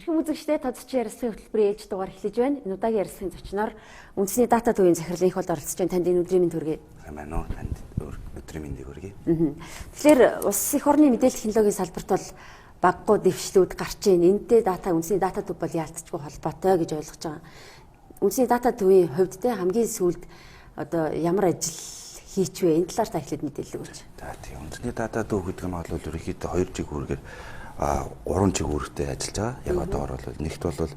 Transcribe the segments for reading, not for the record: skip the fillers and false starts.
Эрхэм үзэгчдээ, Тодорч ярилцлагын хөтөлбөрийн ээлж дугаар эхлэж байна. Энэ удаагийн ярилцлагын зочноор үндэсний дата төвийн захирлын их бол оролцож байна. Танд энэ өдрийн мэнд хүргэе. Сайн байна уу? Танд өдрийн мэндийг хүргэе. Тэгэхээр улс эх орны мэдээлэл технологийн салбарт бол баггүй дэвшлүүд гарч ийн. Энтэй дата үндэсний дата төв бол яалтчгүй холбоотой гэж ойлгож байгаа. Үндэсний дата төвийн хувьд те хамгийн сүүлд одоо ямар ажил хийч вэ? Энэ талаар та эхлээд мэдээлэл өгөөч. За тийм, үндэсний дата төв гэдэг нь бол ерөнхийдөө хоёр чиг үүргээр, гурван чиг үүрэгтэй ажиллаж байгаа. Яг одоогор бол нэгт бол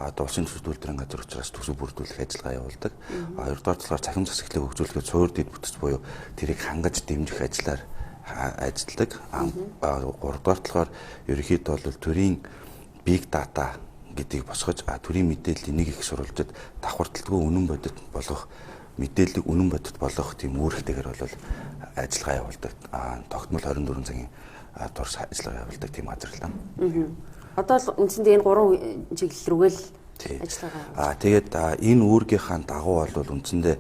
одоо улсын төсөв үйлдвэрийн газар учраас төсөв бүрдүүлэх ажиллагаа явуулдаг. Хоёрдугаар талаар цахим засаглалыг хөгжүүлэхэд суур дэд бүтэц буюу тэрийг хангаж дэмжих ажлаар ажилладаг. Гуравдугаар талаар ерөнхийдөө бол төрийн big data гэдгийг босгож, төрийн мэдээллийн нэг их сурвалжид давхарталгүй үнэн бодит болгох, мэдээллийг үнэн бодит болгох тийм үүрэгтэйгээр бол ажиллагаа явуулдаг. Тогтмол 24 цагийн турш ажиллагаа явуулдаг тийм газар л да. Одоо л үндсэндээ энэ гурван чиглэл рүүгээ л ажиллагаа. Тэгээд энэ үүргийнхаа дагуу бол үндсэндээ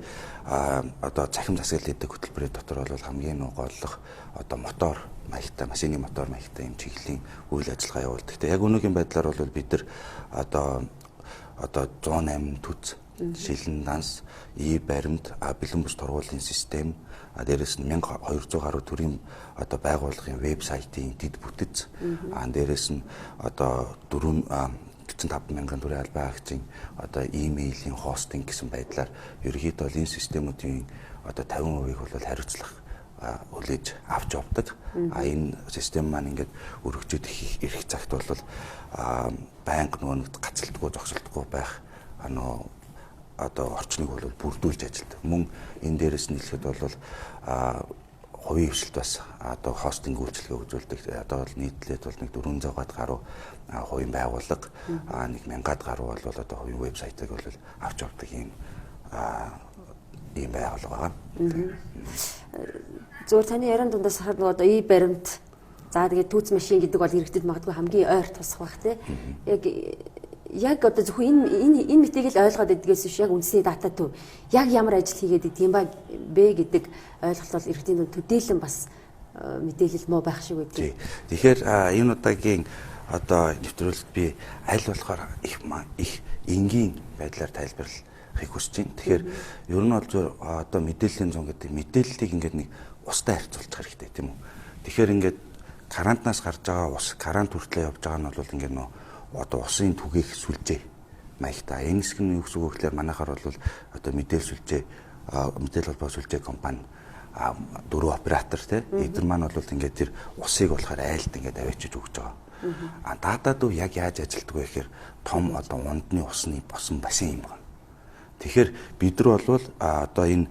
одоо цахим засаглал гэдэг хөтөлбөрийн дотор бол хамгийн голлох одоо мотор маягтай, машины мотор маягтай юм чиглэлийн үйл ажиллагаа явуулдаг. Гэхдээ яг өнөөгийн байдлаар бол бид нар одоо 108 түц, шилэн данс, и баримт, бэлэн бус тургуулийн систем, дээрэс нь 1200 гаруй төрийн одоо байгууллагын вебсайтын дэд бүтэц, дээрэс нь одоо 445 мянган төрийн албан агчийн одоо имэйлийн хостинг гэсэн байдлаар ерөнхийдөө бол энэ системүүдийн одоо 50%-ийг бол хариуцлага хүлээж авч явдаг. Энэ систем маань ингээд өргөжөөд ирэх цагт бол байнга нөгөө нэг гацалтгүй, зогсолтгүй байх нөгөө одоо орчныг бол бүрдүүлж ажилладаг. Мөн энэ дээрээс нь хэлэхэд бол хувийн хвшилт бас одоо хостинг үйлчилгээ үзүүлдэг. Одоо бол нийтлээд бол нэг 400-аад гаруй хувийн байгууллага, нэг 1000-аад гаруй бол одоо хувийн вебсайтыг бол авч явдаг ийм байгууллага байгаа. Зөвхөн таны яриан дундаас харахад нөгөө одоо и баримт, за тэгээд түүц машин гэдэг бол иргэдэд магадгүй хамгийн ойр тусах байх тий. Яг одоо зөвхөн энэ энэ мэтийг л ойлгоод идгээс биш, яг үндэсний дата төв яг ямар ажил хийгээд идэм ба бэ гэдэг ойлголт бол иргэдийн дунд төдийлөн бас мэдээлэл муу байх шиг байдаг. Тэгэхээр энэ удаагийн одоо нэвтрүүлэлт би аль болохоор их энгийн байдлаар тайлбарлахыг хүсэж байна. Тэгэхээр ер нь бол зөв одоо мэдээллийн зун гэдэг мэдээллийг ингээд нэг устай харьцуулчих хэрэгтэй тийм үү. Тэгэхээр ингээд карантинаас гарч байгаа ус, карант хүртлээр явж байгаа нь бол ингээд нөө одоо усын түгээх сүлжээ маягтай. Энэ хэсэг нь юу гэсэн үг вэ гэхээр манайхаар бол одоо мэдээлэл сүлжээ, мэдээлэл холбоо сүлжээ компани дөрөв оператор тий. Эдгээр маань бол ингээд тэр усыг болохоор айлд ингээд аваачиж өгч байгаа. Дата дүү яг яаж ажилтдаг вэ гэхээр том одоо ундны усны босон бассейн юм байна. Тэгэхээр бид нар бол одоо энэ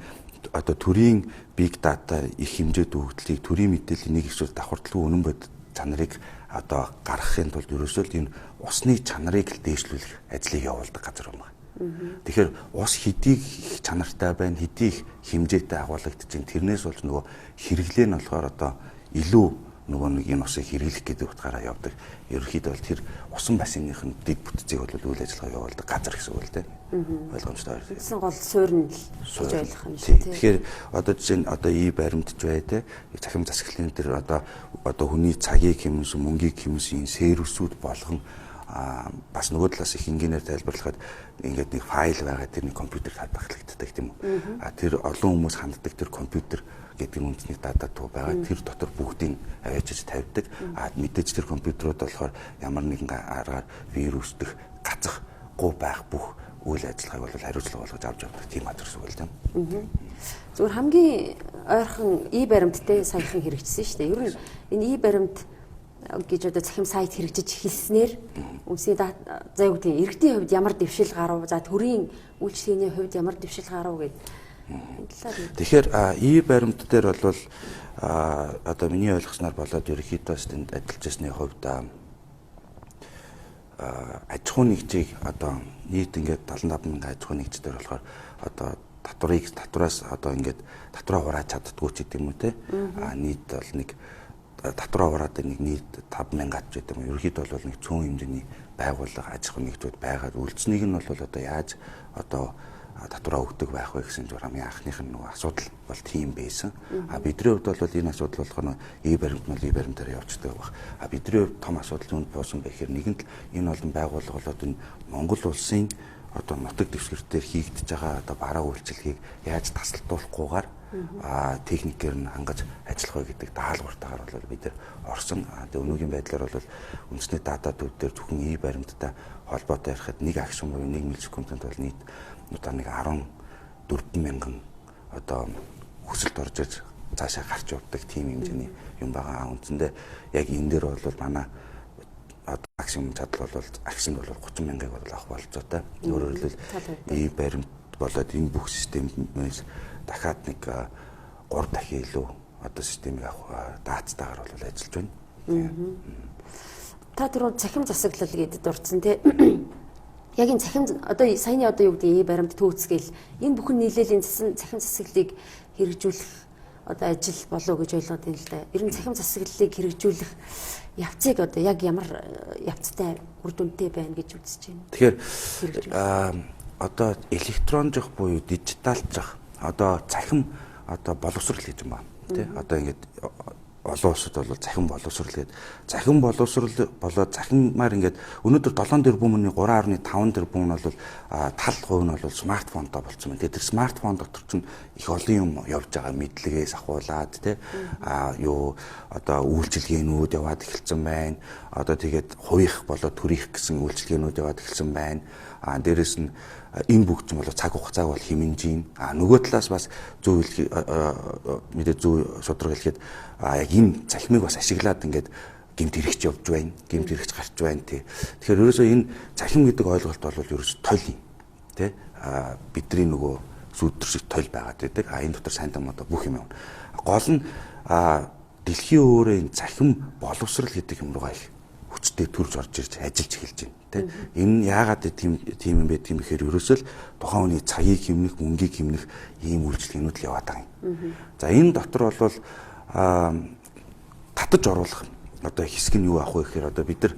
одоо төрийн big data их хэмжээд өгөгдлийг төрийн мэдээллийн нэг хэсэг давхарталгүй үнэн бод чанарыг одоо гаргахын тулд ерөөсөө л энэ усны чанарыг л дээшлүүлэх ажлыг явуулдаг газар юм байна. Тэгэхээр ус хэдий их чанартай байна, хэдий их хэмжээтэй агуулгадж чинь тэрнээс болж нөгөө хэрэглээ нь болохоор одоо илүү нөгөө нэг энэ усыг хэрэглэх гэдэг утгаараа явдаг. Ерөнхийдөө бол тэр усан бассейных нь дэд бүтцийг бол үйл ажиллагаа явуулдаг газар гэсэн үг л дээ. Ойлгомжтой. Үндсэн гол суурь нь л гэж ойлгох юм шиг тий. Тэгэхээр одоо жишээ нь одоо и баримтж бай тээ. Цахим засаглалын дээр одоо хүний цагийг хэмнэсэн, мөнгийг хэмнэсэн энэ сервисүүд болгон бас нөгөө талаас их энгийнээр тайлбарлахад ингээд нэг файл байгаа, тэр нэг компьютер хадгалагддаг тийм үү. Тэр олон хүмүүс ханддаг тэр компьютер гэдэг нь үндэсний дата төв байгаа. Тэр дотор бүгдийг аваачиж тавьдаг. Мэдээж тэр компьютерууд болохоор ямар нэгэн аргаар вирус дэх гацахгүй байх бүх үйл ажиллагааг бол хариуцлага болгож авч явдаг тийм газар гэсэн үг л дээ. Зүгээр хамгийн ойрхон и баримттай саяхан хэрэгжсэн шүү дээ. Ер нь энэ и баримт гэж одоо цахим сайт хэрэгжиж эхэлснээр үндэсний дата за юу гэдэг иргэдийн хувьд ямар дэвшил гарав, за төрийн үйлчилгээний хувьд ямар дэвшил гарав гэдэг. Тэгэхээр и баримт дээр бол одоо миний ойлгосноор болоод ерөнхийдөө тэнд ажиллаж байсны хувьд аж ахуйн нэгжийг одоо нийт ингээд 75 мянган аж ахуйн нэгж дээр болохоор одоо татвараас одоо ингээд татвараа хурааж чаддгүй ч гэдэг юм уу те. Нийт бол нэг татвараа хураад нэг нийт 5 мянгаад ч гэдэг юм. Ерөнхийдөө бол нэг цөөн хэмжээний байгууллага аж ахуйн нэгжүүд байгаад үлдсэнийг нь бол одоо яаж одоо татвараа өгдөг байх вэ гэсэн зүгээр хамгийн анхных нь нөгөө асуудал бол тийм байсан. А бидний хувьд бол энэ асуудал болохоор и-баримт нь и-баримтаар явцдаг байх. А бидний хувьд том асуудал юунд буусан бэ гэхээр нэгэнт энэ олон байгууллага болоод энэ Монгол улсын одоо нутаг дэвсгэр дээр хийгдэж байгаа одоо бараа үйлчилгээг яаж тасалдуулахгүйгээр техникээр нь хангаж ажиллах вэ гэдэг даалгавартайгаар бол бид нар орсон. Тэгээ өнөөгийн байдлаар бол үндэсний дата төв дээр зөвхөн и-баримттай холбоотой ярихад нэг агшин буюу 1 миллисекундэд бол нийт одоо нэг 14 мянган одоо хүсэлт орж иж цаашаа гарч явдаг тийм хэмжээний юм байгаа. Үндсэндээ яг энэ дээр бол манай одоо максимум чадал бол агшинд бол 30 мянгыг бол авах бололцоотой. Өөрөөр хэлбэл и-баримт болоод энэ бүх системээс дахиад нэг 3 дахин илүү одоо системийг авах даацтайгаар бол ажиллаж байна. Та түрүү цахим засаглал гэдээ дурдсан тий. Яг энэ цахим одоо саяны одоо юу гэдэг и-баримт төөц гэл энэ бүхэн нийлээл энэ цахим засаглалыг хэрэгжүүлэх одоо ажил болов гэж ойлгоод байна л да. Ер нь цахим засаглалыг хэрэгжүүлэх явцыг одоо яг ямар явцтай үр дүнтэй байна гэж үзэж байна. Тэгэхээр одоо электронжих буюу дижиталжих одоо цахим одоо боловсрал гэж юм байна. Тэ одоо ингээд олон улсад бол цахим боловсрал гэдэг. Цахим боловсрал болоод цахимаар ингээд өнөөдөр 7 тэрбумны 3.5 тэрбум нь бол тал хувь нь бол смартфонтой болцсон байна. Тэгээд тэр смартфон дотор чинь их олон юм явж байгаа, мэдлэгээс ахуулаад тий юу одоо үйлчилгээнүүд яваад эхэлсэн байна. Одоо тэгээд хувийнх болоод төрийнх гэсэн үйлчилгээнүүд яваад эхэлсэн байна. Дээрэс нь энэ бүгд ч бол цаг хугацааг бол хэмнэж гин. Нөгөө талаас бас зөв мэдээ зөв шудраг хэлэхэд яг энэ цахимыг бас ашиглаад ингээд гэмт хэрэгч явж байна. Гэмт хэрэгч гарч байна тий. Тэгэхээр ерөөсөө энэ цахим гэдэг ойлголт бол ерөөсөө тойл юм. Тий. Бидний нөгөө сүүдэр шиг тойл байгаад байдаг. Энэ дотор сайн дам одоо бүх юм явна. Гол нь дэлхийн өөрөө энэ цахим боловсрал гэдэг юм руугаа их хүчтэй төрж орж ирж ажиллаж эхэлж байна. Тэ. Энэ яагаад тийм юм бэ тийм ихээр ерөөсөө л тухайн хүний цагийг хэмнэх, мөнгийг хэмнэх ийм үйлчлэгнүүд л яваад байгаа юм. За энэ дотор бол татаж оруулах одоо хэсэг нь юу авах вэ гэхээр одоо бид нар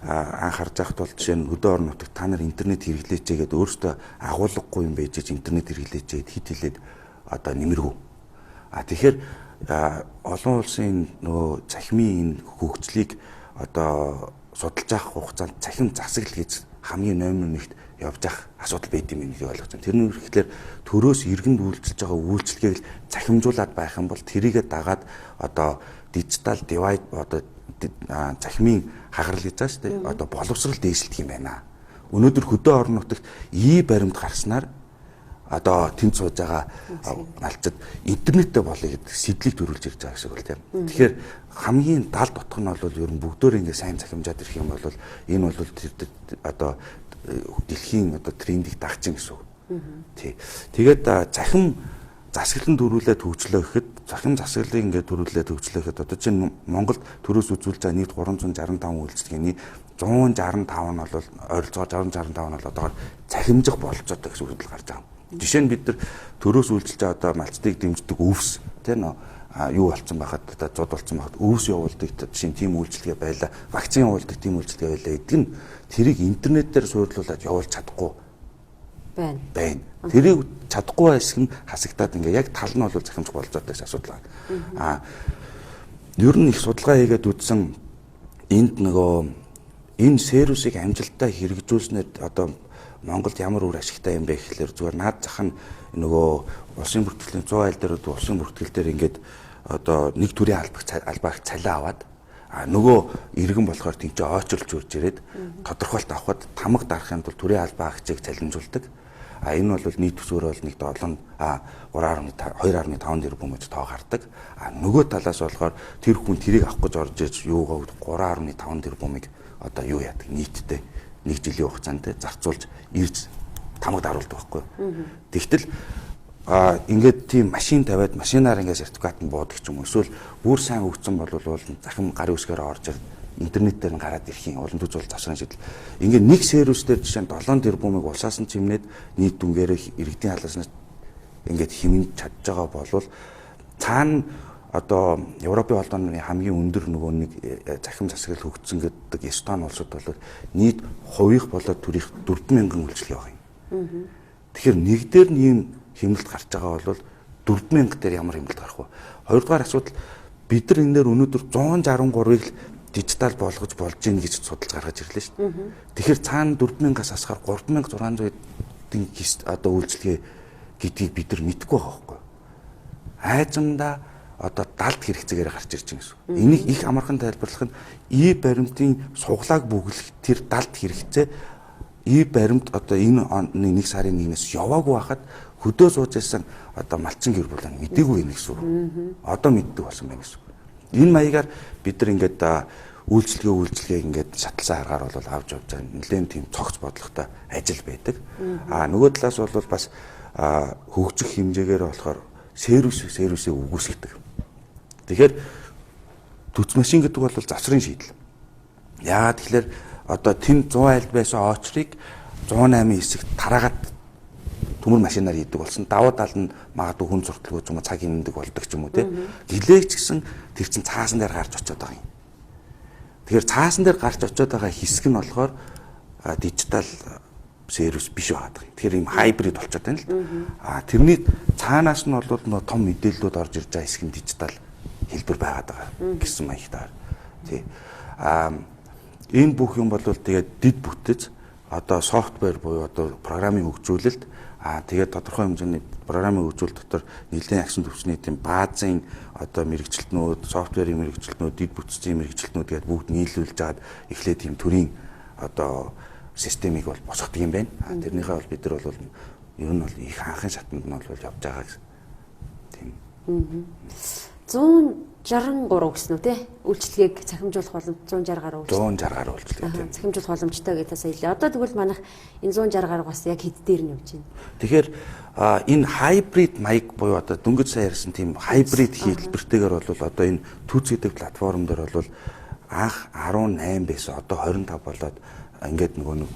анх харж байхад бол жишээ нь хөдөө орон нутагт та нар интернет хэрэглээч гэдэг өөрөөсөө агуулгагүй юм байж интернет хэрэглээч гэд хит хилээд одоо нэмэргүй. Тэгэхээр олон улсын нөгөө цахимын энэ хөгжлийг одоо судалж авах хугацаанд цахим засаглал гэж хамгийн номер 1-т явж авах асуудал байд юм гэдгийг ойлгож байна. Тэрний хэрэглээр төрөөс иргэнд үйлчилж байгаа үйлчилгээг л цахимжуулаад байх юм бол тэрийгэ дагаад одоо дижитал девайд одоо цахимын хагарал гэж байгаа шүү дээ. Одоо боловсрал дээшилдэг юм байна. Өнөөдөр хөдөө орон нутагт и-баримт гарснаар одоо тэнд сууж байгаа малчид интернеттэй болъё гэдэг сэдлийг төрүүлж ирж байгаа гэсэн үг л тийм. Тэгэхээр хамгийн далд утга нь бол ер нь бүгдөө ингэ сайн захимжаад ирэх юм бол энэ бол тэр одоо дэлхийн одоо трендийг дагчин гэсэн үг. Тий. Тэгээд захим засаглан төрүүлээд хөгжлөө гэхэд захим засаглалыг ингээд төрүүлээд хөгжлөө гэхэд одоо чинь Монголд төрөөс үзүүлж байгаа нийт 365 үйлчилгээний 165 нь бол ойролцоогоор 165 нь бол одоогоор захимжих бололцоотой гэсэн үг гарч байгаа. Жишээ нь бид нар төрөөс үйлчилж байгаа одоо малцдыг дэмждэг өвс тийм нөө юу болцсон байхад одоо зуд болцсон байхад өвс явуулдаг жишээ нь тийм үйлчилгээ байлаа, вакцин явуулдаг тийм үйлчилгээ байлаа гэдэг нь тэрийг интернет дээр суурлуулад явуулж чадахгүй байна. Тэрийг чадахгүй байсан нь хасагтаад ингээ яг тал нь бол захимжих бололцоотой гэсэн асуудал байна. Ер нь их судалгаа хийгээд үзсэн энд нөгөө энэ сервисийг амжилттай хэрэгжүүлснээр одоо Монголд ямар үр ашигтай юм бэ гэхлээр зүгээр наад зах нь нөгөө улсын бүртгэлийн 100 айл дээр улсын бүртгэл дээр ингээд одоо нэг төрийн албаагч цалин аваад нөгөө иргэн болохоор тэнцээ ойчруулж үрж ирээд тодорхойлт авахд тамга дарах юм бол төрийн албаагчийг цалинжуулдаг. Энэ бол нийт төсвөр бол нэг 7 3.2.5 тэрбум гэж тоо гардаг. Нөгөө талаас болохоор тэр хүн тэрийг авах гэж орж иж юугаа 3.5 тэрбумыг одоо юу яадаг нийтдээ нэг жилийн хугацаанд зарцуулж ирж тамга даруулдаг байхгүй. Тэгтэл ингээд тийм машин тавиад машинаар ингээд сертификат нь буудаг ч юм уу эсвэл бүр сайн хөгжсөн бол захим гарын үсгээр орж интернет дээр нь гараад ирэх юм олон төс бол завсрын шийдэл. Ингээд нэг сервис дээр жишээ нь 7 тэрбумыг улсаас нь чимнээд нийт дүнгээр иргэдийн халааснаас ингээд хэмнэж чадж байгаа болвол цаана одоо Европын холбооны хамгийн өндөр нөгөө нэг захим засаглал хөгжсөн гэдэг Эстон улсад бол нийт хувийнх болоод төрийнх 4000 үйлчилгээ байгаа юм. Тэгэхээр нэг дээр нь ийм хэмнэлт гарч байгаа бол 4000 дээр ямар хэмнэлт гарах вэ? Хоёрдугаар асуудал, бид нар энэ дээр өнөөдөр 163-ыг л дижитал болгож болж гин гэж судалж гаргаж ирлээ шүү дээ. Тэгэхээр цаана 4000-аас асахаар 3600 хэдэн одоо үйлчилгээ гэдгийг бид нар мэдэхгүй байгаа байхгүй. Айзамдаа одоо далд хэрэгцээгээр гарч ирж байгаа гэсэн. Энийг их амархан тайлбарлах нь и баримтын суглааг бүглэх тэр далд хэрэгцээ и баримт одоо энэ оны 1 сарын 1-ээс яваагүй байхад хөдөө сууж байсан одоо малчин гэр бүл нь мдээгүй юм гэсэн үг. Одоо мэддэг болсон байна гэсэн үг. Энэ маягаар бид нар ингээд үйлчилгээ ингээд шатлсан аргаар бол авч явж байгаа нэлээд тийм цогц бодлоготой ажил байдаг. А нөгөө талаас бол бас хөгжих хэмжээгээр болохоор сервисээ үгүйсгэдэг. Тэгэхээр төц машин гэдэг бол завсрын шийдэл. Яагаад тэгэхээр одоо тэнд 100 айлд байсан оочрыг 108 хэсэгт тараагаад төмөр машинаар хийдэг болсон. Давуу тал нь магадгүй хүн зурталгүй юм цаг хэмнэдэг болдог ч юм уу те. Гэлээч гэсэн тэр чин цаасан дээр гарч очиод байгаа юм. Тэгэхээр цаасан дээр гарч очиод байгаа хэсэг нь болохоор дижитал сервис биш байгаа юм. Тэгэхээр ийм хайбрид болчиход байна л да. А тэрний цаанаас нь бол нөө том мэдээллүүд орж ирж байгаа хэсэг нь дижитал хэлбэр байгаад байгаа гэсэн маягтаар. Тий. А энэ бүх юм бол тэгээд дид бүтэц одоо софтвер буюу одоо программын хөгжүүлэлт, тэгээд тодорхой хэмжээний программын хөгжүүлэлт дотор нэлээд агсан түвшний тийм баазын одоо мэрэгчлэтнүүд, софтверийн мэрэгчлэтнүүд, дид бүтцийн мэрэгчлэтнүүд гэдээ бүгд нийлүүлж жаад эхлээд тийм төрийн одоо системийг бол босгодог юм байна. Тэрнийхээ бол бид нар бол ер нь бол их анхын шатанд нь бол явж байгаа гэсэн. Тийм. 163 гэсэн үү те? Үйлчилгээг цахимжуулах боломж 160 гаруй үйлчилгээ. 160 гаруй үйлчилгээ тийм. Цахимжуулах боломжтой гэдэг сая хэлээ. Одоо тэгвэл манайх энэ 160 гаруй бас яг хэд дээр нь явж байна? Тэгэхээр энэ хайбрид маяг буюу одоо дөнгөж сая ярьсан тийм хайбрид хэлбэртэйгээр бол одоо энэ Түз гэдэг платформ дээр бол анх 18 байсан, одоо 25 болоод ингээд нөгөө нэг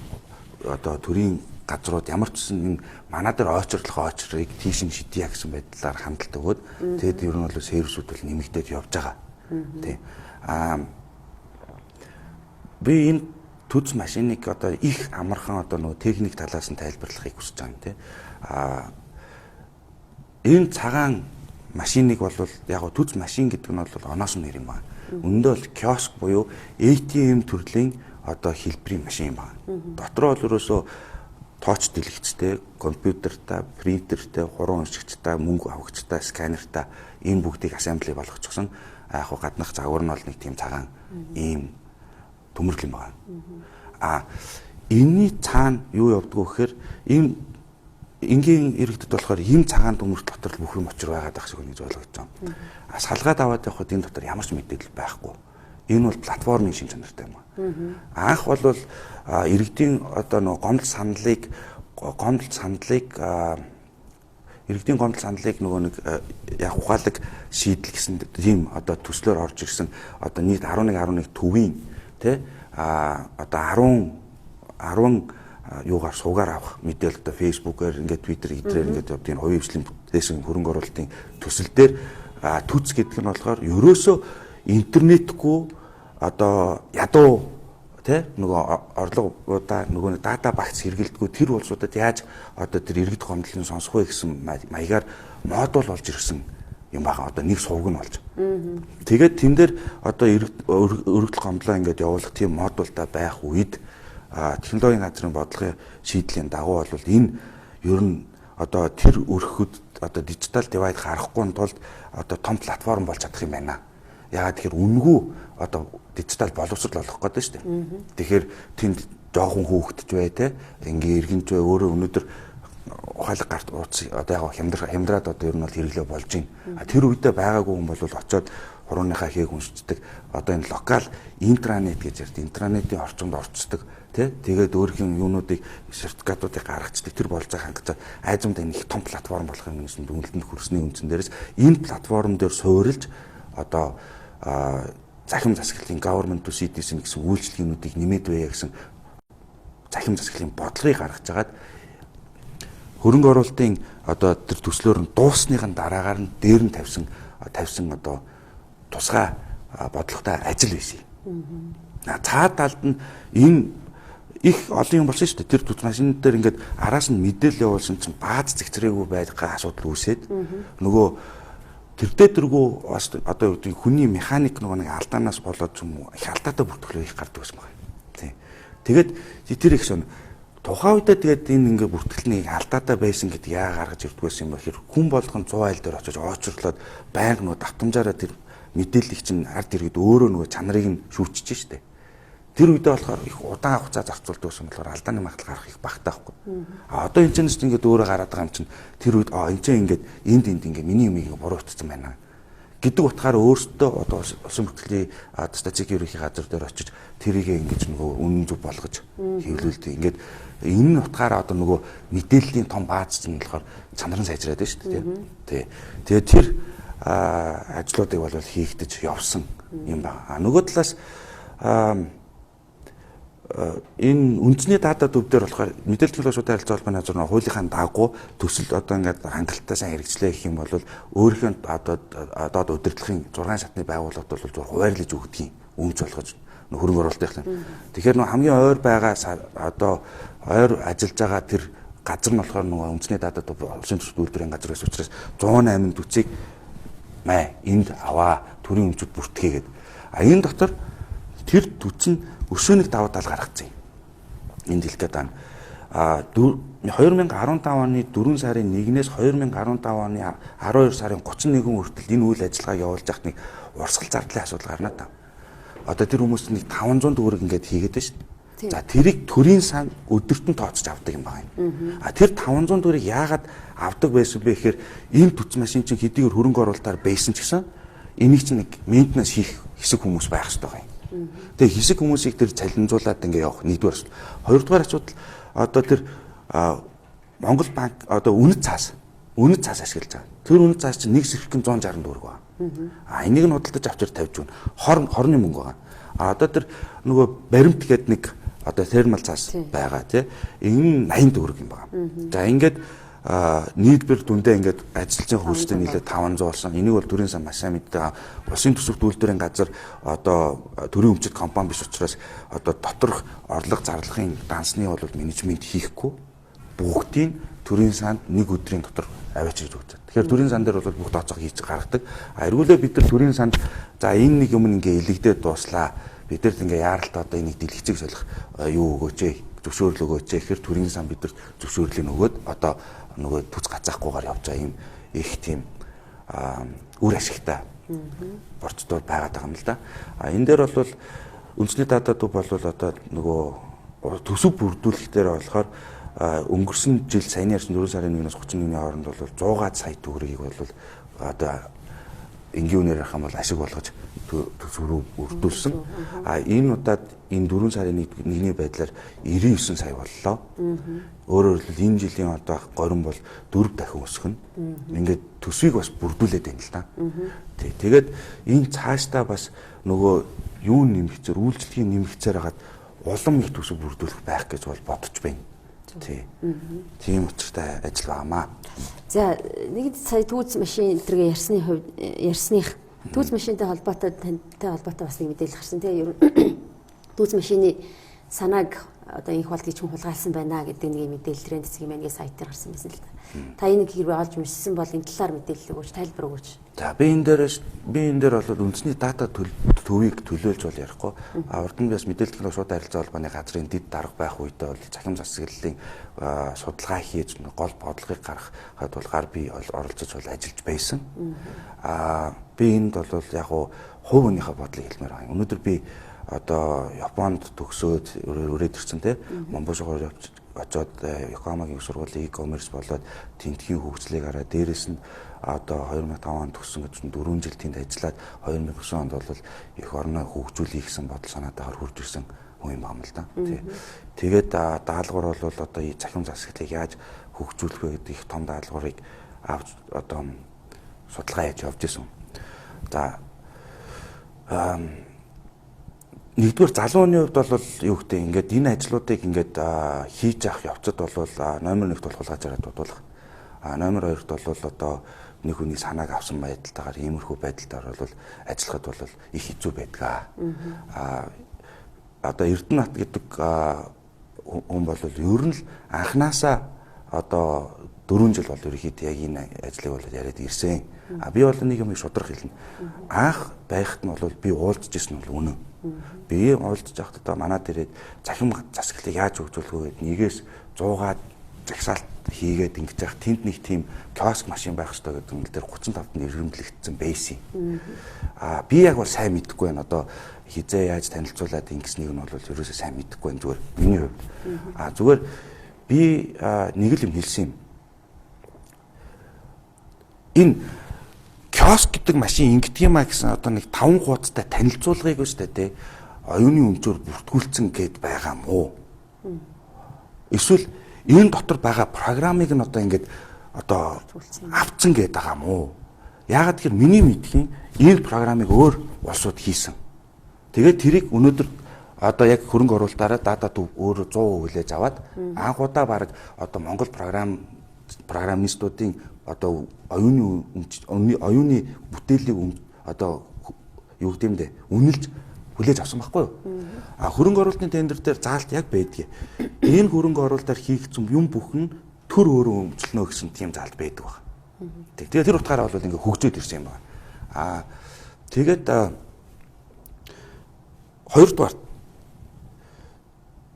одоо төрийн газрууд ямар ч гэсэн энэ манай дээр ойчрлох очрыг тийш нь шидье гэсэн байдлаар хандалт өгөөд тэгээд ер нь бол сервисүүд бол нэмэгдээд явж байгаа. Тийм. Би энэ төз машиныг одоо их амархан одоо нөгөө техник талаас нь тайлбарлахыг хүсэж байгаа юм тий. Энэ цагаан машиныг бол яг төз машин гэдэг нь бол оноос нь нэр юм байна. Үүндээ бол киоск буюу ATM төрлийн одоо хэлбэрийн машин юм байна. Дотроо бол ерөөсөө тооч дэлгэцтэй, компьютертай, принтертэй, хуран уншигчтай, мөнгө авахчтай, сканертай ийм бүгдийг ассембли болгочихсон. Яг хуу гаднах загвар нь бол нэг тийм цагаан ийм төмөрлөл юм байна. Энийний цаана юу явдгүү гэхээр ийм энгийн иргэдэд болохоор ийм цагаан төмөрт дотор бүх юм очир байгаад байх шиг нэг ойлгож байгаа. Салгаад аваад явхад энэ дотор ямар ч мэдээлэл байхгүй. Энэ бол платформын шин чанартай юм. Анх бол иргэдийн одоо нөгөө гомдол саналыг иргэдийн гомдол саналыг нөгөө нэг яг ухаалаг шийдэл гэсэн тийм одоо төслөөр орж ирсэн одоо нийт 11.11 төвийн тий одоо 10 юугаар суугаар авах мэдээлэл одоо Facebook-ээр ингээд Twitter эдрээр ингээд явдгийн хувийн хвшлийн бүтээсэн хөрөнгө оруулалтын төсөл дээр түц гэдэг нь болохоор ерөөсөө интернетгүй одоо ядуу тий нөгөө орлогоудаа нөгөө дата багц хэрэгэлдэггүй тэр улсуудад яаж одоо тэр иргэд гомдлын сонсох вэ гэсэн маягаар модуль болж ирсэн юм байгаа. Одоо нэг сувг нь болж. Тэгээд тэн дээр одоо өргөдөл гомдлоо ингээд явуулах тийм модультай байх үед технологийн газрын бодлогын шийдлийн дагуу бол энэ ер нь одоо тэр өрхөд одоо дижитал дивайд гарахгүй тулд одоо том платформ болж чадах юм байна. Яагаад тэгэхээр үнэгүй одоо дижитал боловсрол олох гэдэг шүү дээ. Тэгэхээр тэнд жоохон хүүхдч бай те, ингийн иргэнч бай, өөрөө өнөөдөр ухаалаг гарт ууц одоо яг хямдраад одоо ер нь бол хэрэглээ болж байна. Тэр үедээ байгаагүй хүн бол очиод хурууныхаа хээг уншдаг. Одоо энэ локал интранет гэж ярьд. Интранетийн орчинд орцдог тий. Тэгээд өөрхийн юунуудыг сертификатуудыг гаргацдаг. Тэр болцоо хангацаад айзамд энэ их том платформ болох юм гэсэн дүнэлтэнд хүрсний үндсэн дээрээс энэ платформ дээр суурилж одоо захим засаглалын government to citizen гэсэн үйлчлэгээнүүдийг нэмээд байя гэсэн захим засаглалын бодлогыг гаргаж агаад хөрөнгө оруулалтын одоо тэр төслөөр нь дуусныхын дараагаар нь дээр нь тавьсан одоо тусгай бодлоготой ажил байсан. Цаад талд нь энэ их олон юм болсон шүү дээ. Тэр төц машин дээр ингээд араас нь мэдээлэл явуулсан чинь бааз зэгцрээгүй байгаа асуудал үүсээд нөгөө тэрдээ тэргүй бас одоо юу гэдэг хүний механик нөгөө нэг алдаанаас болоод ч юм уу их алдаатай бүртгэлөө их гардаг гэсэн байна. Тийм. Тэгээд тэр их сон тухайн үедээ тэгээд энэ ингээ бүртгэлний алдаатай байсан гэдэг яа гаргаж ирдэг байсан юм бэ гэхээр хүн болгон 100 айл дээр очиж оочирлоод байнга нөгөө давтамжаараа тэр мэдээллийг чинь ард иргэд өөрөө нөгөө чанарыг нь шүүчиж штэ. Тэр үедээ болохоор их удаан хугацаа зарцуулдаг гэсэн болохоор алдааны магадлал гарах их багтаа байхгүй. А одоо энэ ч ингээд өөрөө гараад байгаа юм чинь тэр үед энэ ч ингээд энд ингээд миний юмыг буруу утсан байна гэдэг утгаараа өөрсдөө одоо улсын бүртгэлийн статистикийн ерөнхий газар дээр очиж тэрийг ингэж нөгөө үнэн зөв болгож хэвлүүлдэг. Ингээд энэ утгаараа одоо нөгөө мэдээллийн том бааз чинь болохоор чанар нь сайжраад байна шүү дээ. Тий. Тэгээд тэр ажлуудыг бол хийгдэж явсан юм байна. А нөгөө талаас энэ үндэсний дата төв дээр болохоор мэдээлэл технологи шууд харилцаа холбооны газар хуулийнхаа дагуу төсөл одоо ингээд хангалттай сайн хэрэгжлээ гэх юм бол өөрийнхөө одоо доод удирдлагын 6 шатны байгууллагад бол зөв хуваарлаж өгдөг юм өмч болгож хөрөнгө оруулалтын. Тэгэхээр нөө хамгийн ойр байгаа одоо ойр ажиллаж байгаа тэр газар нь болохоор нөгөө үндэсний дата төв улсын төсөл үйлдвэрийн газар байсан учраас 108 төцийг мэ энд аваа төрийн өмчүүд бүртгээгээд. А энэ дотор тэр төц нь өшөө нэг давуу тал гаргацсан юм. Энд хэлэх гээд байна. А 2015 оны 4 сарын 1-ээс 2015 оны 12 сарын 31 хүртэл энэ үйл ажиллагааг явуулж байхад нэг урсгал зардлын асуудал гарна та. Одоо тэр хүмүүс нэг 500 төгрөг ингээд хийгээд байна шүү дээ. За тэрийг төрийн сан өдөрт нь тооцож авдаг юм байна. А тэр 500 төгрөг яагаад авдаг байсан бэ гэхээр энэ төц машин чинь хэдийгээр хөрөнгө оруулалтаар байсан ч гэсэн энийг чинь нэг мейнтенанс хийх хэсэг хүмүүс байх хэрэгтэй байгаа юм. Тэгээ хэсэг хүмүүсийг тэр цалинжуулаад ингээ явах нэгдүгээр асуудал. Хоёрдугаар асуудал одоо тэр Монгол банк одоо үнэт цаас ашиглаж байгаа. Тэр үнэт цаас чинь нэг сэрхэг нь 160 төгрөг байна. А энийг нь худалдаж авчир тавьж өгнө. 20 мөнгө байгаа. А одоо тэр нөгөө баримт гээд нэг одоо термал цаас байгаа тий. Энэ 80 төгрөг юм байна. За ингээд нийлбэр дүндээ ингээд ажиллаж байгаа хүмүүстэй нийлээд 500 болсон. Энийг бол төрийн сан маш сайн мэддэг. Улсын төсөвт үйлдвэрийн газар одоо төрийн өмчт компани биш учраас одоо доторх орлого зарлахын дансны бол менежмент хийхгүй бүгдийг төрийн санд нэг өдрийн дотор аваачиж өгч. Тэгэхээр төрийн сан дээр бол бүх тооцоог хийж гаргадаг. А эргүүлээ бид нар төрийн санд за энэ нэг юм ингээ илэгдээд дууслаа. Бид нарт ингээ яаралтай одоо энийг дэлгэцийг солих юу өгөөч ээ, зөвшөөрөл өгөөч ээ гэхээр төрийн сан бидэрт зөвшөөрлийг өгөөд одоо нөгөө төц гацаахгүйгээр явж байгаа юм их тийм үр ашигтай процедур байгаад байгаа юм л да. А энэ дээр бол үндэсний дата төв бол одоо нөгөө төсөв бүрдүүлэх дээр болохоор өнгөрсөн жил саяны ярьсан 4 сарын 1-ээс 31-ний хооронд бол 100 сая төгрөгийг бол одоо энгийн үнээр ярих юм бол ашиг болгож төсөв бүрдүүлсэн. А энэ удаад энэ 4 сарын 1-ний байдлаар 99 сая боллоо. Өөрөөр хэлбэл энэ жилийн одоо горим бол 4 дахин өсөх нь. Ингээд төсвийг бас бүрдүүлээд байна л да. Тий. Тэгээд энэ цаашдаа бас нөгөө юу нэмэгцээр үйлчлэгийн нэмэгцээр хагаад улам их төсөв бүрдүүлэх байх гэж бол бодож байна. Тий. Тийм учиртай ажил байгаамаа. За нэг сая түүц машин энэ ярьсны хувьд ярьсных түүц машинтай холбоотой тантай холбоотой бас нэг мэдээлэл гарсан тийм ер нь түүц машины санааг одоо инх болдгийг хүн хулгайлсан байна гэдэг нэг мэдээлэл тренд цэгийн маань сайт дээр гарсан байсан л да. Та энийг хэрвээ олж уншсан бол энэ талаар мэдээлэл өгөөч, тайлбар өгөөч. За би энэ дээр бол үндэсний дата төвийг төлөөлж бол ярихгүй. А урд нь бас мэдээлэл технологи шууд харилцаа холбооны газрын дэд дарга байх үедээ бол цахим засаглалын судалгаа хийж гол бодлогыг гаргахад бол гар би оролцож бол ажиллаж байсан. А би энд бол яг хувь хүнийхээ бодлыг хэлмээр байна. Өнөөдөр би одоо Японд төгсөөд өрөөд ирсэн те Момбошгоор явж очоод Йокохамагийн их сургуулийн e-commerce болоод тентхийн хөгжлийг хараад дээрэс нь одоо 2005 онд төгссөн гэж 4 жил тэнд ажиллаад 2009 онд бол эх орноо хөгжүүлэе гэсэн бодол санаатайгаар хурж ирсэн хүн юм байна л да. Тэгээд даалгавар бол одоо цахим засаглалыг яаж хөгжүүлэх вэ гэдэг их том даалгаврыг авч одоо судалгаа хийж явж исэн. За нэгдүгээр залуу хүний хувьд бол юу гэдэг ингээд энэ ажлуудыг ингээд хийж авах явцад бол номер 1-т бол хулгайж байгаа дуудуулах. А номер 2-т бол одоо нэг хүний санааг авсан байдалтайгаар иймэрхүү байдалтайгаар бол ажиллахад бол их хэцүү байдаг. А одоо Эрдэнэт гэдэг хүн бол ер нь л анханасаа одоо 4 жил бол ерөнхийдөө яг энэ ажлыг бол яриад ирсэн. А би бол нэг юм шудрах хэлнэ. Анх байхад нь бол би уулзж ирсэн нь бол үнэн. Би уулзж байхад одоо манай дээрээ захим засаглалыг яаж хөгжүүлэх вэ гэдэг нэгээс 100-аад жагсаалт хийгээд ингэж яах тэнд нэг тийм киоск машин байх хэрэгтэй гэдэг юм л дээр 35-нд иргэмлэгдсэн байсан юм. Аа би яг бол сайн мэдэхгүй байна. Одоо хизээ яаж танилцуулаад ингэснийг нь бол ерөөсөө сайн мэдэхгүй байна зүгээр миний хувьд. Аа зүгээр би нэг л юм хэлсэн юм. Энэ киоск гэдэг машин ингэдэг юм а гэсэн одоо нэг 5 хуудастай танилцуулгыг өстэй те оюуны өмчөөр бүртгүүлсэн гэд байгаа мó. Эсвэл энэ дотор байгаа программыг нь одоо ингээд одоо авцсан гээд байгаа мó. Яагаад тэгэхээр миний мэдхийн энэ программыг өөр улсууд хийсэн. Тэгээд тэрийг өнөөдөр одоо яг хөрөнгө оруулалтаараа дата төв өөрөө 100% хүлээж аваад анх удаа баг одоо Монгол программистуудын одоо оюуны оюуны бүтээлийг одоо юу гэдэг юм бэ үнэлж хүлээж авсан байхгүй юу? А хөрөнгө оруулалтын тендер дээр заалт яг байдгийг. Энэ хөрөнгө оруулалтаар хийгдсэн юм бүхэн төр өөрөө өмчлөнө гэсэн тийм заалт байдаг баг. Тэгээ тэр утгаараа бол ингээ хөгжөөд ирсэн юм байна. А тэгээд хоёрдугаар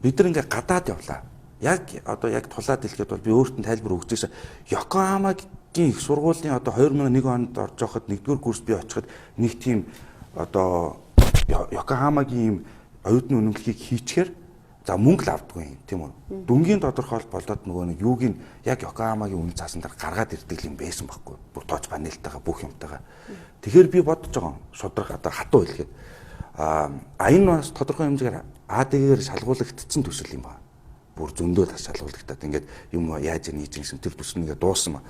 бид нар ингээ гадаад явлаа. Яг одоо яг тулаад хэлэхэд бол би өөрт нь тайлбар өгч ирсэн. Йокохамагийн их сургуулийн одоо 2001 онд орж байхад 1-р курс би очиход нэг тийм одоо Йокохамагийн ийм оюутны үнэмлэхийг хийчихээр за мөнгө л авдаггүй юм тийм үү. Дүнгийн тодорхойлолт болоод нөгөө нэг юуг нь яг Йокохамагийн үнэ цаасан дээр гаргаад ирдэг юм байсан байхгүй. Бүр тооч панелтайгаа бүх юмтайгаа. Тэгэхээр би бодож байгаа шудраг одоо хатуу хэлэхэд а энэ бас тодорхой хэмжээгээр АДГ-гээр шалгуулагдсан төсөл юм байна. Бүр зөндөө тас шалгуулагдаад ингээд юм яаж нээж гэсэн тэр төсөл нэгэ дууссан ба.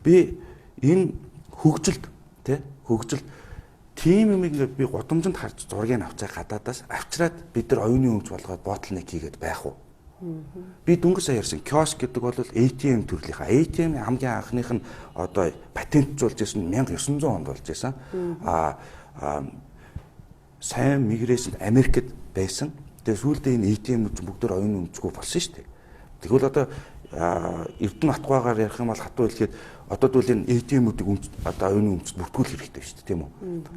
Би энэ хөгжилд тий хөгжилд тийм юм ингээд би гудамжинд харж зургийг авчаа гадаадаас авчраад бид нар оюуны өмч болгоод ботлнек хийгээд байх уу? Би дөнгөж сая ярьсан киоск гэдэг бол ATM төрлийнхаа ATM-ийн хамгийн анхных нь одоо патентжуулж ирсэн 1900 онд болж исэн. А сайн мигрэшн Америкт байсан. Тэгээ сүүлдээ энэ ATM-үүд бүгд оюуны өмчгүй болсон шүү дээ. Тэгвэл одоо Эрдэнэ Батгуйгаар ярих юм бол хатуу хэлэхэд одоо тэгвэл энэ ATM-үүдийг одоо оюуны өмчөд бүртгүүлэх хэрэгтэй шүү дээ, тийм үү?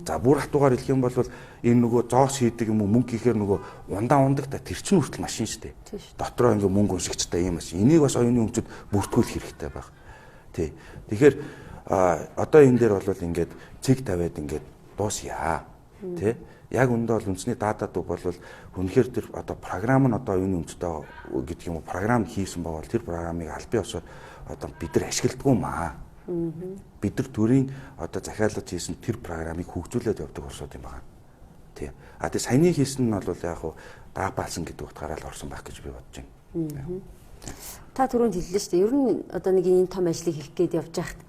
За бүр хатуугаар хэлэх юм бол энэ нөгөө зоос хийдэг юм уу мөнгө хийхээр нөгөө ундаа ундаг та тэр чинь хүртэл машин шүү дээ. Дотроо ингээ мөнгө уншигчтай ийм машин. Энийг бас оюуны өмчөд бүртгүүлэх хэрэгтэй байх. Тий. Тэгэхээр одоо энэ дээр бол ингээд цэг тавиад ингээд дуусъя. Тий. Яг үндэ бол үндэсний дата төв бол үнэхээр тэр одоо програм нь одоо оюуны өмчтэй гэдэг юм уу програм хийсэн байгаа бол тэр програмыг аль бие усаар одоо бид нар ашигладаг юм аа. Бид нар төрийн одоо захиалгаж хийсэн тэр програмыг хөгжүүлээд явдаг улсууд юм байна. Тий. А тэгээ саяны хийсэн нь бол яг хуу даапаалсан гэдэг утгаараа л орсон байх гэж би бодож байна. Та түрүүнд хэллээ шүү дээ. Ер нь одоо нэг энэ том ажлыг хийх гээд явж байхад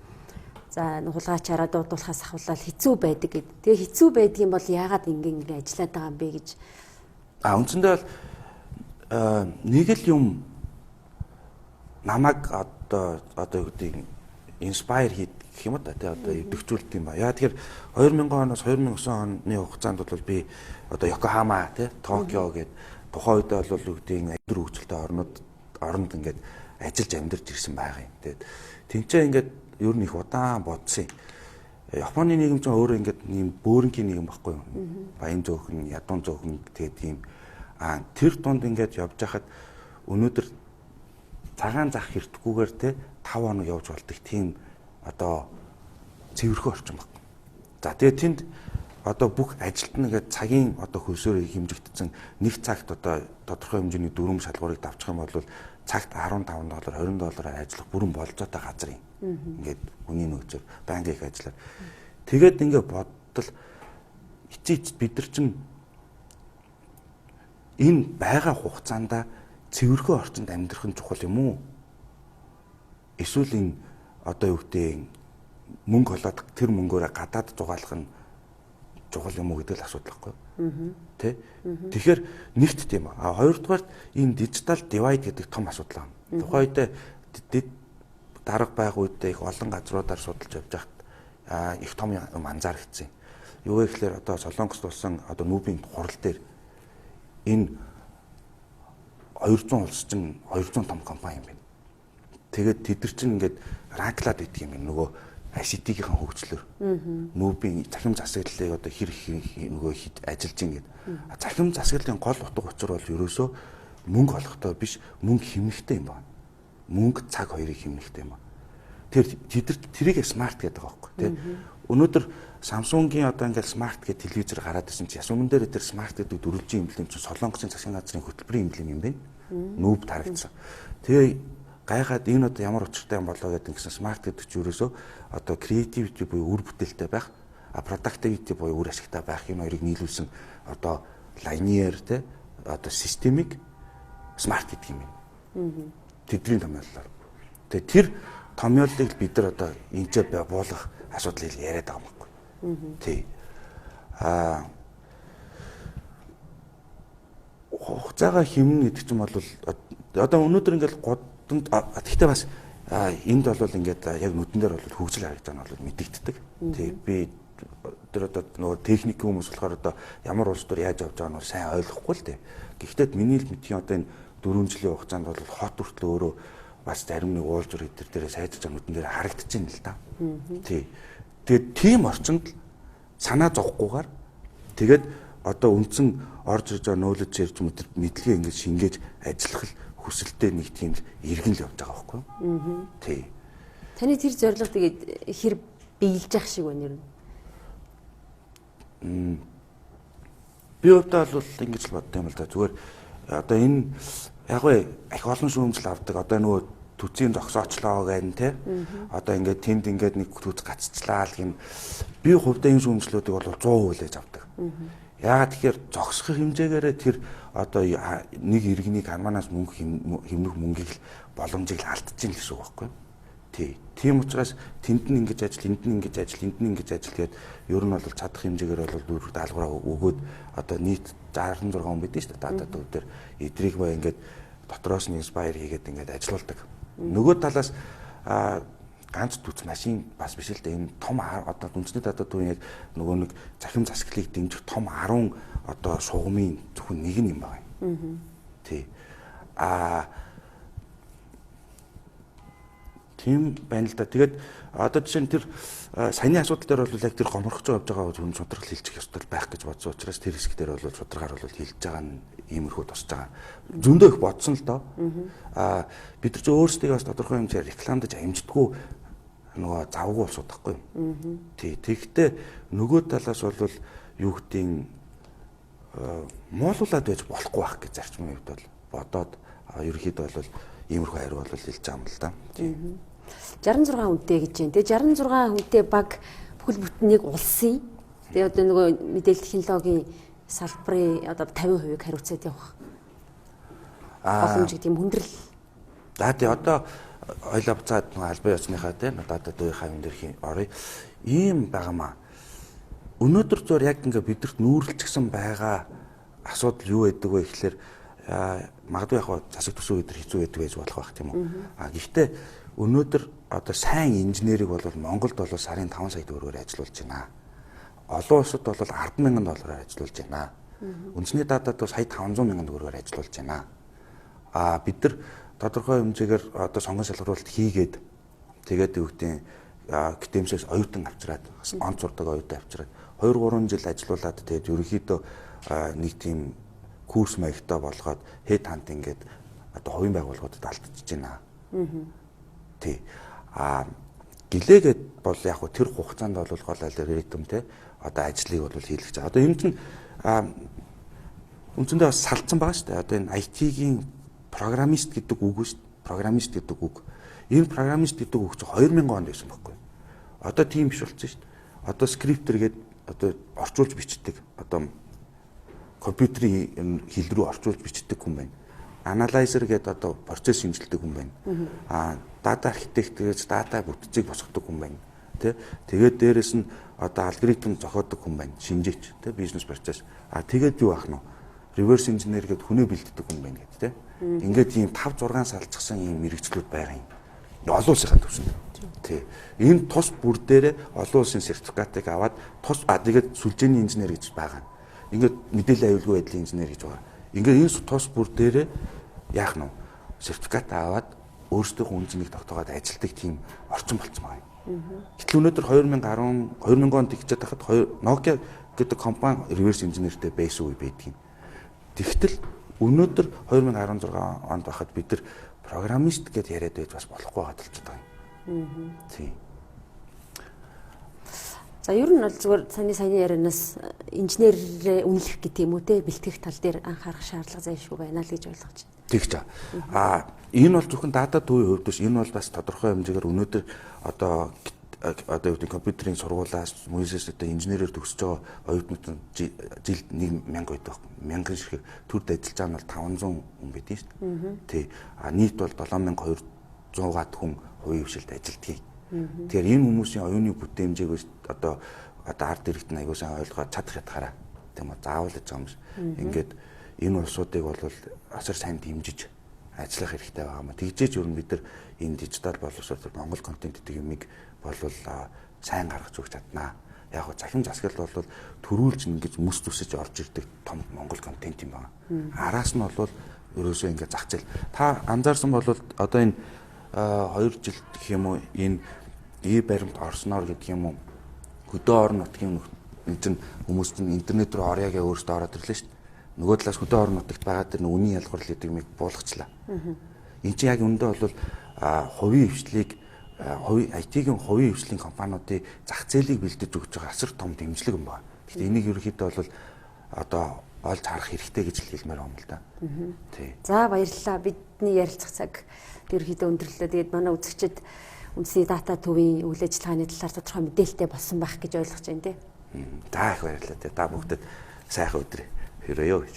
за хулгайчаараа дуудуулахаас ахуулаад хэцүү байдаг гэд. Тэгээ хэцүү байдгийн бол яагаад ингэ ингэ ажиллаад байгаа юм бэ гэж. А үндсэндээ бол нэг л юм намайг одоо юу гэдгийг инспайр хийх гэх юм да тий одоо идэвхжүүлдэг юм ба. Яа тэгэхээр 2000 оноос 2009 оны хугацаанд бол би одоо Йокохама тий Токио гээд тухайн үедээ бол юу гэдгийг өндөр хөгжилтэй оронд ингээд ажиллаж амьдарч ирсэн байгаа юм. Тэгээд тэнцээ ингээд ер нь их удаан бодсон юм. Японы нийгэм чинь өөрөө ингээд ийм бөөрөнхийн нийгэм байхгүй юу? Баян зөөхөн, ядуун зөөхөн тэгээд ийм тэр дунд ингээд явж хахад өнөөдөр цагаан зах хэртгүүгээр те 5 хоног явж болдог тийм одоо цэвэрхэн орчин баг. За тэгээд тэнд одоо бүх ажилт нь ингээд цагийн одоо хөлсөөр хэмжигдсэн нэг цагт одоо тодорхой хэмжээний дүрм шалгуурыг давчих юм бол цагт $15 $20 ажиллах бүрэн болзоотой газар юм. Ингээд хүний нөөцөөр байнгын их ажиллаар. Тэгээд ингээд бодтол эцээ бид нар чинь энэ байгаа хугацаанд цэвэрхэн орчинд амьдрах нь чухал юм уу? Эсвэл энэ одоо юу гэдэг мөнгө олоод тэр мөнгөөрөө гадаад зугаалах нь чухал юм уу гэдэг л асуудал байхгүй юу? Тэ? Тэгэхээр нэгт тийм. А хоёрдугаарт энэ digital divide гэдэг том асуудал байна. Тухайн үедээ дарга байх үедээ их олон газруудаар судалж явж байхад их том юм анзаарчихсан. Юу вэ гэхээр одоо Солонгост болсон одоо нүүбийн хурал дээр энэ 200 улс чинь 200 том компани юм байна. Тэгээд тэд нар чинь ингээд rank лаад идэх юм байна. Нөгөө ICT-ийн хөгжлөөр. НҮБ-ийн цахим засаглалыг одоо хэр нөгөө ажиллаж ийн гэдэг. Цахим засаглалын гол утга учир бол ерөөсөө мөнгө олохтой биш, мөнгө хэмнэхтэй юм байна. Мөнгө цаг хоёрыг хэмнэхтэй юм байна. Тэр тэд нар тэрийг smart гэдэг байгаа байхгүй тий. Өнөөдөр Samsung-ийн одоо ингээл smart гэх телевизээр гараад ирсэн чинь яс өмнө дээр тэр smart гэдэг дөрвөлжин эмблем чинь Солонгосын засгийн газрын хөтөлбөрийн эмблем юм байна. Нүүб тарагдсан. Тэгээ гайхаад энэ одоо ямар учиртай юм болоо гэдэг ингэсэн smart гэдэг чинь ерөөсөө одоо creativity буюу үр бүтээлтэй байх, а productivity буюу үр ашигтай байх энэ хоёрыг нийлүүлсэн одоо linear те одоо системик smart гэдэг юм байна. Тэдний томьёоллоор. Тэгээ тэр томьёоллыг бид нар одоо энэчээ буулгах асуудлыг яриад байгаа юм байна. Тий. Аа хугацаагаа хэмнэн гэдэг чинь бол одоо өнөөдөр ингээл годонд гэхдээ бас энд бол ингээд яг нүдэн дээр бол хөгжил харагдаж байгаа нь бол мэдэгддэг. Тий. Би тэр одоо нөгөө техникийн хүмүүс болохоор одоо ямар улс төр яаж явж байгааг нь сайн ойлгохгүй л дээ. Гэхдээ миний л мэдхийн одоо энэ 4 жилийн хугацаанд бол хот хүртэл өөрөө бас зарим нэг уулзуур эдэр дээрээ сайжирч байгаа нүдэн дээр харагдаж байна л да. Тий. Тэгээд тийм орчинд л санаа зовхгүйгээр тэгээд одоо үндсэн орж ирж байгаа knowledge ярьж мэдлэгээ ингэж шингээж ажиллах л хүсэлтэй нэг тийм л иргэн л явж байгаа байхгүй юу? Тий. Таны тэр зорилго тэгээд хэр биелж ах шиг байна ер нь? Би хувьдаа бол ингэж л боддог юм л да. Зүгээр одоо энэ яг вэ их олон шүүмжил авдаг. Одоо нөгөө төцийн зогсоочлоо гэн те. Одоо ингээд тэнд ингээд нэг төц гацчлаа л гин. Би хувьдаа энэ шүүмжлүүдийг бол 100% хүлээж авдаг. Яагаад тэгэхээр зогсох хэмжээгээрээ тэр одоо нэг иргэнийг арманаас мөнгө хэмнэх мөнгийг л боломжийг л алдчихээн гэсэн үг байхгүй юу? Тий. Тийм учраас тэнд нь ингэж ажил, энд нь ингэж ажил, энд нь ингэж ажил гээд ер нь бол чадах хэмжээгээр бол дүүрэг даалгавраа өгөөд одоо нийт 66 хүн байдэн шүү дээ. Дата төв дээр эдрийг баа ингээд дотроос нь inspire хийгээд ингээд ажилуулдаг. Нөгөө талаас ганц түц машин бас биш л дээ. Энэ том одоо үндэсний дата төвийн яг нөгөө нэг захим засаглалыг дэмжих том 10 одоо шугамын зөвхөн нэг нь юм байна. Тий. Аа тийм байна л да. Тэгээд одоо жишээ нь тэр саяны асуудал дээр бол яг тэр гомрохч явж байгаа хүн шударгал хэлчих ёстой байх гэж бодсон учраас тэр хэсэг дээр бол шударгаар бол хэлж байгаа нь иймэрхүү тусч байгаа. Зөндөө их бодсон л доо. Аа бид нар ч өөрсдөө бас тодорхой хэмжээр рекламдаж амждаггүй нөгөө завгүй улсууд байхгүй юу. Тий. Тэгэхдээ нөгөө талаас бол юу гэдгийг муулуулад байж болохгүй байх гэж зарчмын хувьд бол бодоод ерөнхийдөө бол иймэрхүү хариу бол хэлж байгаа юм л да. Тий. 66 хүнтэй гэж байна. Тэгээ 66 хүнтэй баг бүхэл бүтэн нэг улсын тэгээ одоо нөгөө мэдээлэл технологийн салбарын одоо 50%-ийг хариуцаад явах боломж гэдэг юм хүндрэл. За тий одоо ойлоо буцаад нөгөө албан ёсныхаа тий дата төвийнхаа юм дээр оръё. Ийм байгаамаа. Өнөөдөр зур яг ингээ бидэрт нүүрлчихсэн байгаа асуудал юу байдаг вэ гэхлээр магадгүй яг засаг төсөв өдр хэцүү байдаг байж болох байх тийм үү. А гэхдээ өнөөдөр одоо сайн инженерийг бол Монголд бол сарын 5 сая төгрөгөөр ажилуулж байна. Олон улсад бол 10,000 доллараар ажилуулж байна. Үндэсний датад бол сая 500 мянган төгрөгөөр ажилуулж байна. А бид нар тодорхой хэмжээгээр одоо сонгон шалгаруулалт хийгээд тэгээд юу гэдэг гтэмсээс оюутан авчираад он зурдаг оюутан авчираад 2 3 жил ажилуулад тэгээд ерөнхийдөө нэг тийм курс маягтай болгоод хэд хант ингээд одоо хувийн байгууллагуудад алдчихж байна. Тий. А гэлээгээд бол яг хөө тэр хугацаанд бол гол алгоритм те одоо ажлыг бол хийлгэж байгаа. Одоо энэ чинь үндсэндээ бас салцсан байгаа шүү дээ. Одоо энэ IT-гийн программист гэдэг үг шүү дээ. Программист гэдэг үг. Энэ программист гэдэг үг чинь 2000 онд байсан байхгүй. Одоо тийм биш болсон шүү дээ. Одоо скриптер гээд одоо орчуулж бичдэг. Одоо компьютерийн хэл рүү орчуулж бичдэг хүн байна. Analyzer гэдэг одоо процесс шинжилдэг хүн байна. Аа дата архитект гэж дата бүтцийг босгодог хүн байна. Тэ? Тэгээд дээрэс нь одоо алгоритм зохиодог хүн байна. Шинжээч, тэ бизнес процесс. А тэгээд юу ах нь вэ? Reverse engineer гэдэг хүнээ бэлддэг хүн байна гэдэг, тэ. Ингээд ийм 5 6 салцсан ийм мэрэгчлүүд байгаа юм. Олон улсынхаа түвшинд. Тий. Энэ тус бүр дээрээ олон улсын сертификатыг аваад тус тэгээд сүлжээний инженер гэж байгаа. Ингээд мэдээллийн аюулгүй байдлын инженер гэж байгаа. Ингээд энэ тус бүр дээрээ яах нь сертификат аваад өөрсдийнхөө үн цэнийг тогтоогоод ажилтдаг тийм орчин болцсон байгаа юм. Гэтэл өнөөдөр 2010 2000 онд тэгчээд байхад Nokia гэдэг компани reverse engineer-тэй байсан үе байдаг юм. Тэгтэл өнөөдөр 2016 онд байхад бид нар программист гэдээ яриад байж бас болохгүй байгаа болчиход байгаа юм. Тийм. За, ер нь бол зүгээр саяны саяны ярианаас инженерээ үнэлэх гэдэг юм уу те, бэлтгэх тал дээр анхаарах шаардлага зайлшгүй байна л гэж ойлгож байна. Тэгч. А энэ бол зөвхөн дата төвийн хувьд биш, энэ бол бас тодорхой хэмжээгээр өнөөдөр одоо юу гэдэг, компьютерийн сургуулиас мөсөөс одоо инженерээр төгсөж байгаа оюутнууд нь жилд 1000 байдаг. Мянган ширхэг төрд ажиллаж байгаа нь бол 500 хүн байдаг шүү дээ. Тий. А нийт бол 7200-аад хүн хувийн хэвшилд ажилладгийг. Тэгэхээр энэ хүмүүсийн оюуны бүтээмжийг одоо ард иргэд нь аягүй сайн ойлгоод чадах ятгаараа, тийм үү, заавал гэж байгаа юм шиг. Ингээд энэ улсуудыг бол асар сайн дэмжиж ажиллах хэрэгтэй байгаа юм. Тэгжээч ер нь бид нар энэ дижитал боловсрол, Монгол контент гэдэг юмыг болвол сайн гаргаж өгч чаднаа. Яг го захим засаглал бол төрүүлж ингэж мэс зүсэж орж ирдэг том Монгол контент юм байна. Араас нь бол ерөөсөө ингэ зах зээл. Та анзаарсан бол одоо энэ 2 жил гэх юм уу, энэ э баримт орсноор гэдэг юм уу, хөдөө орон нутгийн энэ чинь хүмүүс чинь интернет рүү орё гээ өөрөөсөө ороод ирлээ шүү дээ. Нөгөө талаас хөдөө орон нутагт байгаа тэр үнийн ялгуурлал гэдэг юмыг буулгачлаа. Энэ чинь яг үүндээ бол хувийн хвшлийг, хувийн IT-ийн, хувийн хвшлийн компаниудын зах зээлийг бэлдэж өгч байгаа асар том дэмжлэг юм байна. Гэхдээ энийг ерөнхийдөө бол одоо олж харах хэрэгтэй гэж хэлмээр байна л да. Тий. За, баярлалаа. Бидний ярилцах цаг ерөнхийдөө өндөрлөө. Тэгээд манай үзэгчид үндэсний дата төвийн үйл ажиллагааны талаар тодорхой мэдээлэлтэй болсон байх гэж ойлгож байна, тий. За, их баярлалаа. Та бүгдэд сайхан өдөр хүрээё гэж.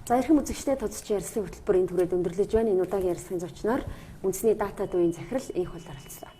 За, эрхэм үзэгчдээ, тооцож ярилцлагын хөтөлбөр энэ түрээд өндөрлөж байна. Энэ удаагийн ярилцлагын зочноор үндэсний дата төвийн захирал Энх бол оролцлоо.